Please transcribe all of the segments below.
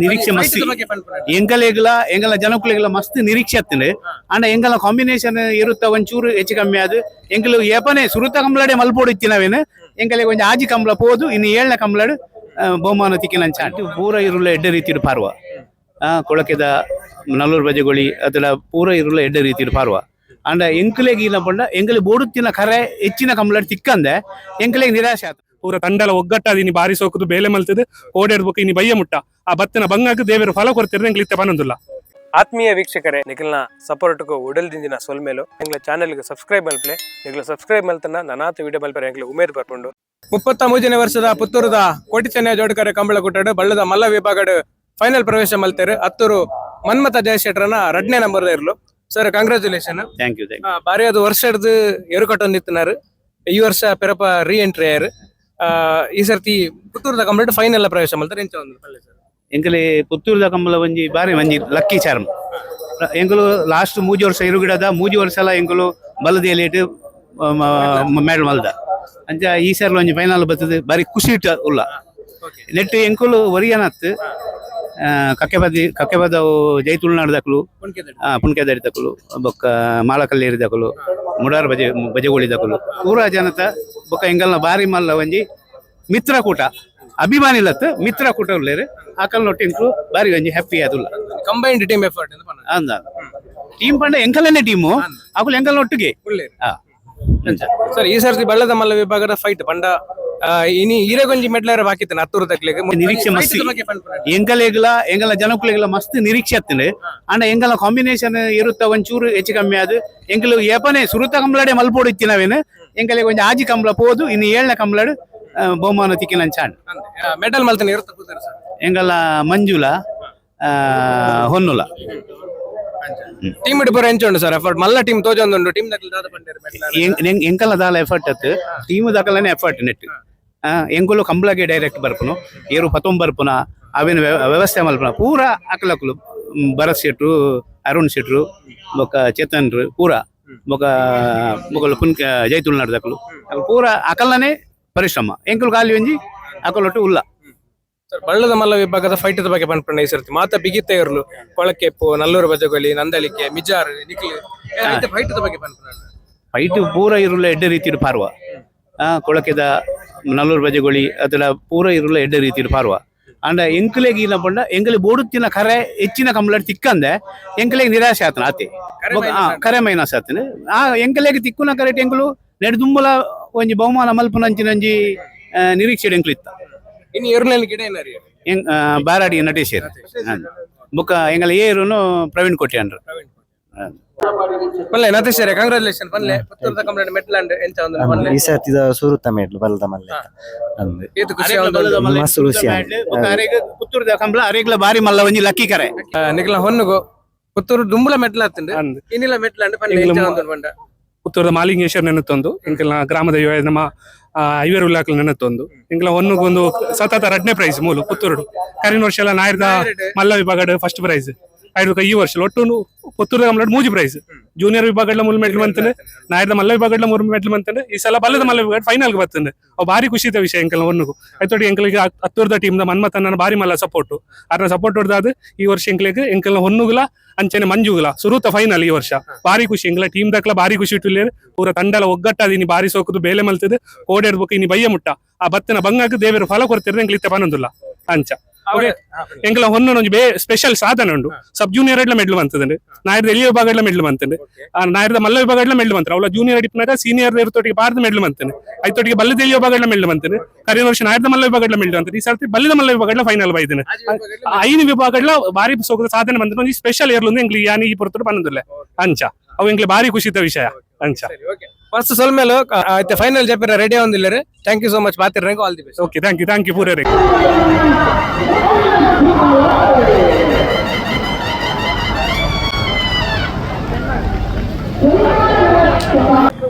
ನಿರೀಕ್ಷೆ ಮಸ್ತ್ ಎಂಕಲೆಗ್ಲ ಎಂಗಲ ಜನಕುಲೆಗ್ಲ ಮಸ್ತ್ ನಿರೀಕ್ಷೆ ಅತ್ತಂಡು. ಆಂಡ ಎಂಗಲ ಕಾಂಬಿನೇಷನ್ ಇರುತ್ತ ಒಂಚೂರು ಹೆಚ್ಚು ಕಮ್ಮಿ ಅದು. ಎಂಕಲು ಏಪನೆ ಸುರುತ ಕಂಬ್ಳಡೆ ಮಲ್ಪೋಡು ಇತ್ತಿನವೇನು. ಎಂಕಲೆಗ್ ಒಂಜಿ ಆಜಿ ಕಂಬ್ಳ ಪೋದು ಇನ್ನು ಏಳನೇ ಕಂಬ್ಳಡ್ ಬಹುಮಾನ ತಿಕ್ಕಿನಂಚ ಪೂರ ಇರುಲ್ಲ ಎಡ್ಡೆ ರೀತಿಡ್ ಪಾರ್ವ. ಕೊಳಕೆದ ನಲ್ಲೂರು ಬಜೆಗೊಳಿ ಅದರ ಪೂರ ಇರುಲ್ಲ ಎಡ್ಡೆ ರೀತಿಡ್ ಪಾರ್ವ. ಆಂಡ ಎಂಕಲೆಗ್ ಇಲ್ಲ ಪಂಡ ಎಂಕಲೆ ಬೋಡುತ್ತಿನ ಕರೆ ಹೆಚ್ಚಿನ ಕಂಬ್ಳಡ್ ತಿಕ್ಕಂದೆ ಎಂಕಲೆಗ್ ನಿರಾಶೆ ಆತ. ಪೂರ ತಂಡಲ ಒಗ್ಗಟ್ಟಾದ ಇನಿ ಬಾರಿ ಸೋಕುದು ಬೇಲೆ ಮಲ್ತದೆ ಓಡೇಡ್ಬೇಕು. ಇನಿ ಬಯ್ಯ ಮುಟ್ಟ ಆ ಬತ್ತಿನ ಬಂಗಾಗ ದೇವರು ಫಲ ಕೊಡ್ತಿರ್ದೆ ಎಂಕ್ಲು ಇತ್ತೆ ಪನೊಂದುಲ್ಲ. ಆತ್ಮೀಯ ವೀಕ್ಷಕರೇ, ನಿಖಲ್ನ ಸಪೋರ್ಟ್ಗೂ ಉಡಲ್ದಿಂದಿನ ಸೊಲ್ಮೇಲು. ಎಂಗ್ಲ ಚಾನೆಲ್ಗೆ ಸಬ್ಸ್ಕ್ರೈಬ್ ಮಲ್ಪ್ಲೆ. ನಿಗ್ಲ ಸಬ್ಸ್ಕ್ರೈಬ್ ಮಲ್ತನ ನನಾತ ವಿಡಿಯೋ ಮಲ್ಪರೆ ಎಂಗ್ಲ ಉಮೇದ್ ಬರ್ಪುಂಡು. 33ನೇ ವರ್ಷದ ಪುತ್ತೂರದ ಕೋಟಿ ಚೆನ್ನೈ ಜೋಡ್ಕರೆ ಕಂಬಳ ಕೂಟಡು ಬಳ್ಳದ ಮಲ್ಲ ವಿಭಾಗಡ್ ಫೈನಲ್ ಪ್ರವೇಶ ಮಲ್ತೇರು ಅತ್ತೂರು ಮನ್ಮಥ ಜಯಶೆಟ್ರನ ರಡ್ನೇ ನಂಬರ್ ಇರ್ಲು. Sir, congratulation. Thank you, thank you. ಬಾರಿ ಅದು ವರ್ಷ ಹಿಡ್ದು ಎರುಕಟ್ಟೊಂದಿತ್ತಿನಾರು. ಈ ವರ್ಷ ಪೆರಪ ರೀ ಎಂಟ್ರಿ ಆಯರ್. ಈ ಸರ್ತಿ ಪುತ್ತೂರದ ಕಂಪ್ಲೀಟ್ ಫೈನಲ್ ಪ್ರವೇಶ ಮಲ್ತಾರೆ. ಎಂಚ ಒಂದು ಪಲ್ಲೆ ಸರ್? ಎಂಕಲೆ ಪುತ್ತೂರುದ ಕಂಬಳ ಒಂಜಿ ಬಾರಿ ಒಂಜಿ ಲಕ್ಕಿ ಚಾರ್ಮ್. ಎಂಕುಲು ಲಾಸ್ಟ್ ಮೂಜಿ ವರ್ಷ ಇರುಗಿಡದ ಮೂಜಿ ವರ್ಷ ಎಲ್ಲ ಎಂಕುಲು ಬಲದೇಲಿಟ್ಟು ಮೆಡಲ್ ಮಲ್ದ. ಅಂಚ ಈ ಸರ್ಲ ಒಂಜಿ ಫೈನಲ್ ಬರ್ತದೆ, ಬಾರಿ ಖುಷಿ ಇಟ್ಟು ಉಲ್ಲ. ನೆಟ್ ಎಂಕುಲು ಒರಿಯನತ್ ಕಕ್ಕೆಬದಿ ಕಕ್ಕೆಬದವು ಜೈ ತುಳುನಾಡು ದಕ್ಕಲು, ಪುಣ್ಕೆದಡಿ ದಕ್ಕಲು, ಬೊಕ್ಕ ಮಾಲಕಲ್ಲೇರಿ ದಕ್ಕಲು, ಮುಡಾರ್ ಬಜೆ ಬಜೆಗೋಳಿ ದಕ್ಕಲು, ಪೂರಾ ಜನತ ಬೊಕ್ಕ ಎಂಗಲ್ನ ಬಾರಿ ಮಲ್ಲ ಒಂಜಿ ಮಿತ್ರಕೂಟ, ಅಭಿಮಾನಿಲತ್ ಮಿತ್ರಕೂಟ ಉಲ್ಲೇರು. ಆಕಲ್ ನೊಟ್ಟು ಎಂಕುಲು ಬಾರಿ ಒಂಜಿ ಹ್ಯಾಪಿ ಆದುಲ್ಲ. Combined team effort. ಅಂದ ಟೀಮ್ ಪಂಡ ಎಂಕಲನೆ ಟೀಮು, ಅಕುಲು ಎಂಕಲ್ನ ಒಟ್ಟಿಗೆ. ಅಂಚ. ಸರ್, ಈ ಸರ್ತಿ ಬಳ್ಳದ ಮಲ್ಲ ವಿಭಾಗದ ಫೈಟ್ ಪಂಡ ಇನಿ ಈರೆಗೊಂಜಿ ಮೆಡ್ಲರ ಬಾಕಿ ಅತ್ತೂರು ತಕ್ಲೆಗ್. ನಿರೀಕ್ಷೆ ಮಸ್ತ್. ಎಂಕಲೆಗ್ಲ ಎಂಗಲ ಜನಕುಲೆಗ್ಲ ಮಸ್ತ್ ನಿರೀಕ್ಷೆ ಅತ್ತಂಡು. ಆಂಡ ಎಂಗಲ ಕಾಂಬಿನೇಷನ್ ಇರುತ್ತ ಒಂಚೂರು ಹೆಚ್ಚು ಕಮ್ಮಿ ಅದು. ಎಂಕಲು ಏಪನೆ ಸುರುತ ಕಂಬ್ಳಡೆ ಮಲ್ಪೋಡು ಇತ್ತಿನವೇನು. ಎಂಕಲೆಗ್ ಒಂಜಿ ಆಜಿ ಕಂಬ್ಳ ಪೋದು ಇನ್ನು ಏಳನೇ ಕಂಬ್ಳಡ್ ಬಹುಮಾನ ತಿಕ್ಕಿನಂಚ. ಮೆಡಲ್ ಮಲ್ತನ ಇರುತ್ತ ಕೂತಾರ ಸರ್? ಎಂಗಲ ಮಂಜುಲ, ಹೊನ್ನುಲ. ಟೀಮ್ ಇಡ್ ಎಂಚ ಉಂಡು ಸರ್ ಎಫರ್ಟ್? ಮಲ್ಲ ಟೀಮ್ ತೋಜೊಂದುಂಡು. ಟೀಮ್ ದಕ್ಲು ದಾದ ಪಂಡೇರು ಮೆಡ್ಲ್? ಎಂಕಲ ದಾಲ ಎಫರ್ಟ್ ಅತ್ತು, ಟೀಮ್ ದಾಕಲನೆ ಎಫರ್ಟ್ ನೆಟ್. ಎಂಕುಲು ಕಂಬ್ಳಗೆ ಡೈರೆಕ್ಟ್ ಬರ್ಪುನು, ಏರು ಪತೊಂಬ್ ಬರ್ಪುನ, ಅವೇನು ವ್ಯವಸ್ಥೆ ಮಲ್ಪುನ ಪೂರ ಅಕಲಕುಲು. ಭರತ್ ಶೆಟ್ರು, ಅರುಣ್ ಶೆಟ್ರು, ಬೊಕ್ಕ ಚೇತನ್ರು ಪೂರ, ಬೊಕ್ಕ ಮೊಕಲು ಪುನ್ಕ ಜೈ ತುಳುನಾಡು ದಕಲು ಅಕುಲು ಪೂರ ಅಕಲ್ನನೆ ಪರಿಶ್ರಮ. ಎಂಕುಲು ಖಾಲಿ ಒಂಜಿ ಅಕಲೊಟ್ಟು ಉಲ್ಲ. ಸರ್, ಬಳ್ಳದ ಮಲ್ಲ ವಿಭಾಗದ ಫೈಟ್ ಬಗ್ಗೆ ಪನ್ಪಂಡ. ಈ ಸರ್ತಿ ಮಾತ ಬಿಗಿತ ಇರ್ಲು ಕೊಳಕೆಪ್ಪು, ನಲ್ಲೂರು ಬಜಗೊಲಿ, ನಂದಳಿಕೆ, ಮಿಜಾರ್, ನಿಕ್ಲು ಫೈಟ್ ಬಗ್ಗೆ ಪನ್ಪಂಡ. ಫೈಟ್ ಪೂರ ಇರುಲ್ಲ ಎಡ್ಡೆ ರೀತಿಡ್ ಪಾರ್ವ. ಕೊಳಕೆದ ನಲ್ಲೂರು ಬಜೆಗೊಳಿ ಅದರ ಪೂರ ಇರುಲ್ಲ ಎಡ್ಡೆ ರೀತಿಡ್ ಪಾರ್ವ. ಆಂಡ ಎಂಕಲೆಗ್ ಇಲ್ಲ ಪಂಡ ಎಂಕಲೆ ಬೋಡುತ್ತಿನ ಕರೆ ಹೆಚ್ಚಿನ ಕಂಬ್ಳಡ್ ತಿಕ್ಕಂದೆ ಎಂಕಲೆಗ್ ನಿರಾಶೆ ಆತನ ಆತೆ. ಕರೆ ಮೈನಸ್ ಆತನ. ಆ ಎಂಕಲೆಗ್ ತಿಕ್ಕುನ ಕರೆಟ್ ಎಂಕುಲು ನೆಡ್ದುಂಬಲ ಒಂಜಿ ಬಹುಮಾನ ಮಲ್ಪುನಂಚಿನಂಜಿ ನಿರೀಕ್ಷೆ ಎಂಕುಲು ಇತ್ತ. ಇನ್ನು ಎರುನಲ್ಲಿ ಗಿಡ ಏನಾರಿ? ಬಾರಾಡಿ ನಟೇಶ್. ಬೊಕ್ಕ ಎಂಗಲ ಏರುನು ಪ್ರವೀಣ್ ಕೋಟ್ಯಾನ್ರು. ಪಲ್ಲೆ ನತೇಶ್, ಕಂಗ್ರಾಚುಲೇಷನ್ ಪಲ್ಲೆ. ಪುತ್ತೂರದ ಕಂಪ್ಲೇಂಟ್ ಮೆಟ್ಲಾಂಡ್, ಎಂಚ ಒಂದು ಪಲ್ಲೆ? ಈ ಸರ್ತಿದ ಸುರುತ ಮೆಡ್ಲು ಬಲದ ಮಲ್ಲೆ ಅಂದ್. ಏತು ಖುಷಿ ಆವೊಂದುಂಡು? ಮಸ್ತ್ ಖುಷಿ ಆಂಡ್. ಬೊಕ್ಕ ಅರೆಗ್ ಪುತ್ತೂರುದ ಕಂಬ್ಳ ಅರೆಗ್ಲ ಬಾರಿ ಮಲ್ಲ ಒಂಜಿ ಲಕ್ಕಿ ಕರೆ. ನಿಕ್ಲ ಹೊನ್ನುಗು ಪುತ್ತೂರು ದುಂಬುಲ ಮೆಟ್ಲ ಆತುಂಡು. ಅಂದ್. ಇನ್ನಿಲ್ಲ ಮೆಟ್ಲಾಂಡ್ ಪಲ್ಲೆ. ಎಂಗ್ಲ ಎಂಚ ಒಂದು ಪಂಡ? ಪುತ್ತೂರದ ಮಾಲಿಂಗೇಶ್ವರ ನೆನತ್ತೊಂದು, ಎಂಕಲ್ನ ಗ್ರಾಮದ ನಮ್ಮ ಐವೇರು ಉಲ್ಲಾಕ್ಲು ನೆನತ್ತೊಂದು. ಎಂಕಲ್ನ ಒಂದು ಸತತ ರಡ್ನೇ ಪ್ರೈಸ್ ಮೂಲು ಪುತ್ತೂರುಡು. ಕರಿನ ವರ್ಷ ಎಲ್ಲ ನಾಯರ್ದ ಮಲ್ಲ ವಿಭಾಗಡ್ ಫಸ್ಟ್ ಪ್ರೈಸ್ ಐದು. ಈ ವರ್ಷ ಒಟ್ಟು ಪುತ್ತೂರು ಕಂಪ್ಲೇಂಟ್ ಮೂಜಿ ಪ್ರೈಸ್. ಜೂನಿಯರ್ ವಿಭಾಗಡ್ಲ ಮೂರು ಮೆಡ್ಲ್ ಬಂತಂದೆ, ನಾಯರ್ದ ಮಲ್ಲ ವಿಭಾಗಡ್ಲ ಮೂರು ಮೆಡ್ಲ್ ಬಂತಂದೆ, ಈ ಸಲ ಬಲ್ಲದ ಮಲ್ಲ ವಿಭಾಗ ಫೈನಲ್ ಬರ್ತಂದೆ. ಅವು ಭಾರಿ ಖುಷಿದ ವಿಷಯ ಎಂಕಲ್ನ ಒನ್ನುಗು. ಐತೊಟ್ಟಿಗೆ ಎಂಕಲಿಗೆ ಹತ್ತೂರದ ಟೀಮ್ ಮನ್ಮಥನ ಭಾರಿ ಮಲ್ಲ ಸಪೋರ್ಟ್. ಅರ್ನ ಸಪೋರ್ಟ್ ಹೊಡೆದಾದ ಈ ವರ್ಷ ಎಂಕಲಿಗೆ ಎಂಕಲ್ನ ಹೊನ್ನುಗುಲ ಅಂಚನೆ ಮಂಜುಗುಲ ಸುರುತ ಫೈನಲ್ ಈ ವರ್ಷ. ಭಾರಿ ಖುಷಿ ಎಂಕಲ ಟೀಮ್ ದಕ್ಲ ಭಾರಿ ಖುಷಿ ಇಟ್ಟು. ಪೂರ ತಂಡಲ ಒಗ್ಗಟ್ಟಾದ ಇನಿ ಬಾರಿ ಸೋಕುದು ಬೇಲೆ ಮಲ್ತದೆ ಓಡಾಡ್ಬೇಕು. ಇನಿ ಬಯ್ಯ ಮುಟ್ಟ ಆ ಬತ್ತಿನ ಬಂಗಾಗ ದೇವರು ಫಲ ಕೊಡ್ತಿರ್ದೆ ಎಂಕಲ್ ಇತ್ತೆ ಪನೊಂದುಲ್ಲ. ಅಂಚ ಎಂಕಲ ಹೊನ್ನೊಂದು ಒಂಜಿ ಬೇ ಸ್ಪೆಷಲ್ ಸಾಧನೆ ಉಂಡು. ಸಬ್ ಜೂನಿಯರ್ ಎಡ್ಲ ಮೆಡ್ಲ್ ಬಂತದಂಡು, ನಾಯರ್ದ ಎಲಿಯ ವಿಭಾಗಡ್ಲ ಮೆಡ್ಲ್ ಬಂತಂಡು, ಆ ನಾಯರ್ದ ಮಲ್ಲ ವಿಭಾಗಡ್ಲ ಮೆಡ್ಲ್ ಬಂತಾರೆ. ಅವಳ ಜೂನಿಯರ್ ಇಪ್ಪನಾಗ ಸೀನಿಯರ್ ತೊಟ್ಟಿಗೆ ಬಾರ್ದ ಮೆಡ್ಲ್ ಬಂತಾನೆ. ಐತೊಟ್ಟಿಗೆ ಬಲ್ಲದ ಎಲಿಯ ವಿಭಾಗಡ್ಲ ಮೆಡ್ಲ್ ಬಂತಾನೆ. ಕರಿನ ವರ್ಷ ನಾಯರ್ದ ಮಲ್ಲ ವಿಭಾಗಡ್ಲ ಮೆಡ್ಲ್ ಬಂತಾನೆ. ಈ ಸರ್ತಿ ಬಲ್ಲದ ಮಲ್ಲ ವಿಭಾಗಡ್ಲ ಫೈನಲ್ ಬೈದಾನೆ. ಐದು ವಿಭಾಗಡ್ಲ ಭಾರಿ ಸೋಕದ ಸಾಧನೆ ಬಂದ ಒಂಜಿ ಸ್ಪೆಷಲ್ ಏರ್ಲು ಎಂಕ್ಲು ಯಾನಿ ಈ ಪೊರ್ತುಡು ಪನ್ನೊಂದುಲ್ಲೆ. ಅಂಚ ಅವು ಎಂಕ್ಲೆ ಭಾರಿ ಖುಷಿತ ವಿಷಯ ಅಂಚ. ಫಸ್ಟ್ ಸೊಲ್ಮೇಲು. ಆಯ್ತು, ಫೈನಲ್ ಜಪಿರ ರೆಡಿ ಆವೊಂದಿಲ್ಲರು. Thank you so much ಬಾತಿರ. All the best. Okay, thank you, thank you ಪೂರೇ.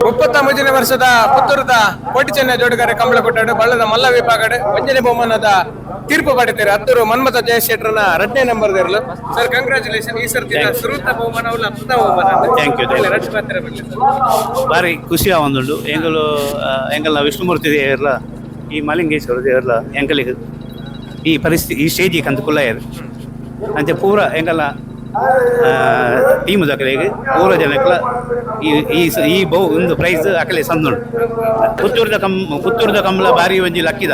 33ನೇ ವರ್ಷದ ಪುತ್ತೂರದ ಕೋಟಿ ಚೆನ್ನೈ ಜೋಡಿಗಾರೆ ಕಂಬಳ ಕೊಟ್ಟಾಡು ಬಳ್ಳದ ಮಲ್ಲ ವಿಭಾಗಡ್ ಒಂಜನೇ ಬಹುಮಾನದ ತೀರ್ಪು ಪಡಿತಾರೆ ಹತ್ತೂರು ಮನ್ಮಥ ಜಯಶೆಟ್ರನ ಎರಡನೇ ನಂಬರ್ ಇರಲು. Sir, congratulation. ಈ ಸರ್ತಿ ಸುರುತ ಬಹುಮಾನ ಉಲ್ಲ ಅಪ್ಪುತ ಬಹುಮಾನ. Thank you, thank you. ರಡ್ಡ್ ಪಾತ್ರ ಬರ್ಲಿ ಸರ್. ಬಾರಿ ಖುಷಿ ಆವೊಂದುಂಡು. ಎಂಕುಲು ಎಂಕಲ್ನ ವಿಷ್ಣುಮೂರ್ತಿ ದೇವರ್ಲ ಈ ಮಲಿಂಗೇಶ್ವರ ದೇವರ್ಲ ಎಂಕಲಿಗೆ ಈ ಪರಿಸ್ಥಿತಿ ಈ ಸ್ಟೇಜಿಗೆ ಕಂದು ಕುಲ್ಲಯರು. ಅಂಚ ಪೂರ ಎಂಕಲ್ಲ ಟೀಮ್ ದಕಲೆಗ್ ಪೂರ ಜನಕ್ಲ ಈ ಈ ಈ ಬಹು ಒಂದು ಪ್ರೈಸ್ ಅಕಲೆ ಸಂದುಂಡು. ಪುತ್ತೂರ್ದ ಕಂಬಳ ಬಾರಿ ಒಂಜಿ ಲಕ್ಕಿದ.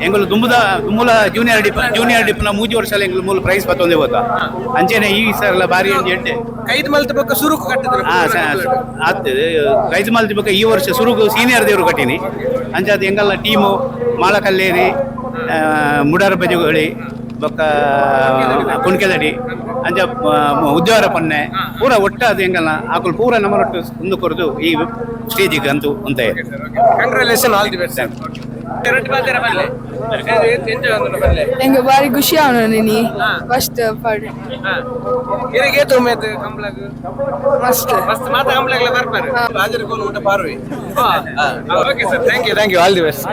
ಎಂಕುಲು ದುಂಬುದ ದುಂಬುಲ ಜೂನಿಯರ್ ಡಿಪ್ನ 3 ವರ್ಷ ಎಂಕುಲು ಮೂಲ ಪ್ರೈಸ್ ಪತ್ತೊಂದೇ ಹೋತ. ಅಂಚೆನೆ ಈ ಸರ್ಲ ಬಾರಿ ಒಂಜಿ ಎಡ್ಡೆ. ಕೈದ್ ಮಲ್ತ ಬೊಕ್ಕ ಸುರುಕು ಕಟ್ಟಿದ್ರು. ಆತ್ ಕೈದ್ ಮಲ್ತಿ ಬೊಕ್ಕ ಈ ವರ್ಷ ಸುರುಕು ಸೀನಿಯರ್ ದೇವರು ಕಟ್ಟಿನಿ. ಅಂಚಾದ್ ಎಂಗಲ್ಲ ಟೀಮು ಮಾಳಕಲ್ಲೇರಿ, ಮುಡಾರ ಬಜಗೋಳಿ, ಬೊಕ್ಕ ಕುಣ್ಕೆದಡಿ, ಅಂಚ ಉದ್ಯಾವರ ಪೊನ್ನೆ ಪೂರ ಒಟ್ಟಾದ ಎಂಗಲ್ಲ ಆಕುಲು ಪೂರ ನಮ್ಮನೊಟ್ಟು ಒಂದು ಕೊರದು ಈ ಸ್ಟೇಜಿಗೆ ಅಂತೂ ಅಂತ. Congratulation, all the best. ರಡ್ಡ್ ಪಾತೆರ ಬಲ್ಲೆ. ಎಂಜ ಒಂದುಂಡು ಬಲ್ಲೆ. ಎಂಗೆ ಬಾರಿ ಖುಷಿ ಅವನು ನೀನಿ ಫಸ್ಟ್ ಪಾಡ್. ಇರೆಗ್ ಏತ್ ಉಮೇದ್ ಕಂಬ್ಳಗ್? ಮಸ್ತ್. ಮಸ್ತ್ ಮಾತ ಕಂಬ್ಳಗ್ಲ ಬರ್ಪಾರು. ರಾಜರ ಕೋಲು ಊಟ ಪಾರುವೆ. Okay sir, thank you, thank you, all the best.